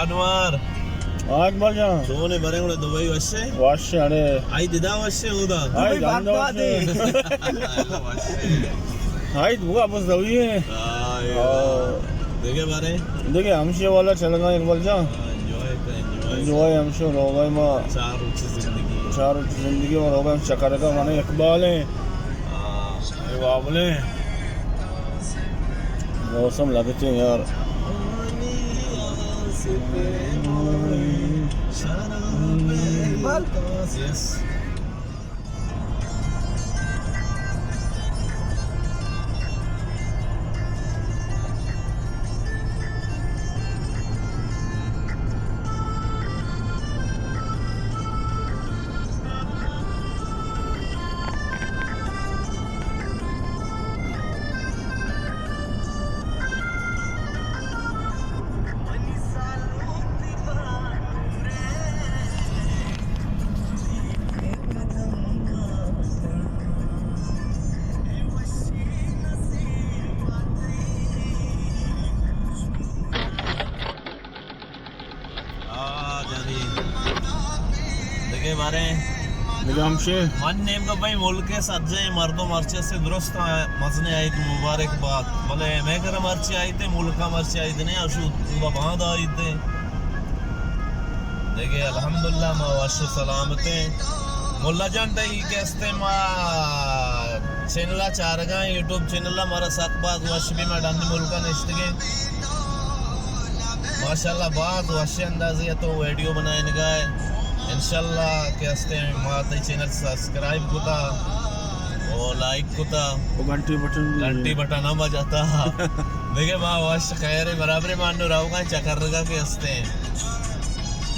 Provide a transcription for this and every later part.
انوار۔ ہاں اقبال جان۔ چونے برے گڑا دبئی وشے؟ وشے، اڑے۔ آئی دیدا وشے اودا؟ آئی دبئی دندا بندہ وشے۔ دے۔ آئی بوا بس دوی ہے۔ آئی ہاں۔ دیگہ بارے؟ دیگہ ہمشی والا چلگا اقبال جان۔ ہاں، انجوائے کا، انجوائے۔ انجوائے ہمشی روگا ما۔ چار روچ زندگی۔ چار روچ زندگی ما روگا چکر کا مانے اقبال ہے۔ ہاں۔ اے بابلے۔ موسم لگتے یار۔ آ، جانی۔ دگہ باریں۔ دگہ ہمشے۔ من نیمگا بھئی ملک سجیں مردم مرچی سے درست مزنے عید مبارک بات۔ بلے میں کرا مرچی عید ہے، ملکا مرچی عید نہیں، اشو بابا دا عید ہے۔ دگہ الحمدللہ ما وش و سلامت ہیں۔ ملا جان تئی کہ استے ما چینل ء چارگاں، یوٹیوب چینل ء مارا سک باز وش بی، ما ڈنی ملک ء نشتگیں۔ ماشاءاللہ باز وش اندازے ء تو ویڈیو بنائینگا ہے۔ انشاءاللہ کہ استے ما تئی چینل سبسکرائب کتا او لائک کتا۔ او گھنٹی بٹن بھی۔ گھنٹی بٹن ہم بجاتا۔ دیکھے ما وش خیر برابر مانو راوگا چکر رگا کہ استے۔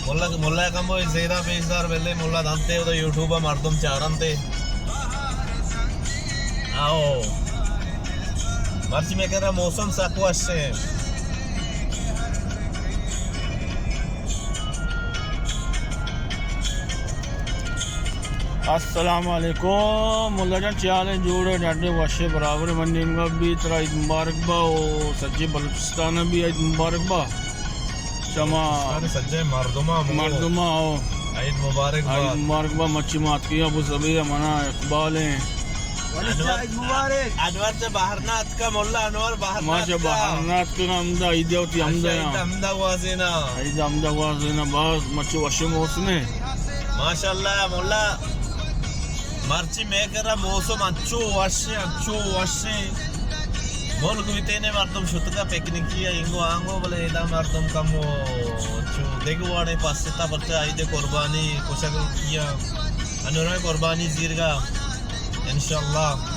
ملا، ملا کمو زیرہ بیزار بلے، ملا دانتے او یوٹیوب ء مردم چارنتے۔ آؤ۔ مرچی میں کرا موسم سک وش ہے۔ السلام علیکم ملا جان، چے حال ہیں؟ جوڑ ہے، ڈاڈے وشے برابر ہے۔ من نیمگا بھی ترا عید مبارک با، او سجے بلوچستان بھی عید مبارک با۔ شما سارے سجے مردما مو۔ مردما ہو۔ عید مبارک با۔ عید مبارک با، مچی ماتکی ابو ظبی منا اقبال ہیں۔ انور، عید مبارک۔ انور چہ باہر نہ اتکا، ملا انور باہر نہ ما چہ اتکا۔ باہر نہ اتکا، ہمدا عید ہوتی، ہمدا اچھا، عید ہمدا گوازینا۔ عید ہمدا گوازینا، باز مچی وشے موسم ہے۔ ماشاءاللہ ملا۔ مرچی مئے کرا موسم انچو وش ایں، انچو وش ایں۔ ملک وتینے مردم شتگا پکنکی ء اینگو آنگو، بلے ادا مردم کمو چو دگہ وڑیں پستا، پرچہ عید قربانی کشگ کیا، انورا قربانی زیرگا انشاءاللہ۔